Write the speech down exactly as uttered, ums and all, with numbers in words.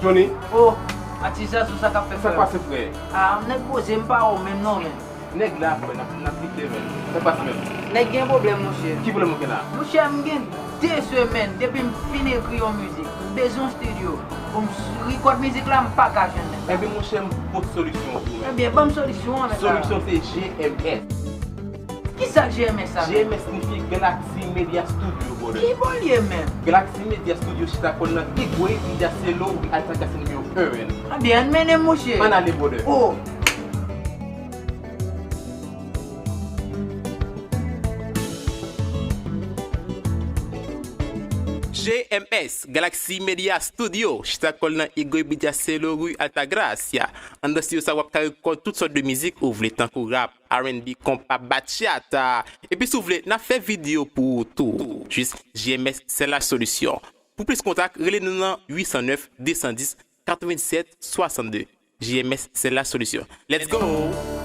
Johnny, Oh, atis la sou sa k ap fè sa frè. Pase frè? Ah, m nèk poze, m pa wè w menm non, men. Nèg la frè, n ap n ap kite men. Sa k pase menm? Nèg gen pwoblèm, monchè. Ki pwoblèm ou gen la? Monchè, m gen de semèn depi m fin ekri yon mizik. M bezwen yon estidyo pou m rekòd mizik la, m pa ka jwenn nèg la. Ebyen monchè, m pot solisyon pou ou men. Ebyen, ban m solisyon an, nèg la. Solisyon se G M S. Kisa G M S sa? G M S siyifi Galaxy Media Studio, brother. Ki bò l ye menm? Galaxy Media Studio chita kò l nan Igwe, Villa Selo, rue Altagracia nimewo en. Ebyen, ann mennen m, monchè. Ann ale, brother. Oh, G M S, Galaxy Media Studio, chita kò l nan Igwe, Villa Selo, rue Altagracia. Anndan estidyo sa w ap ka rekòd tout sòt de mizik ou vle, tankou rap, R and B, konpa, bachata. Epi si w vle, n ap fè videyo pou ou tou. Jis G M S, se la solisyon. Pou plis kontak, rele nou nan uit san nèf, de san dis, katrevennsèt, swasannde. G M S, se la solisyon. Let's go!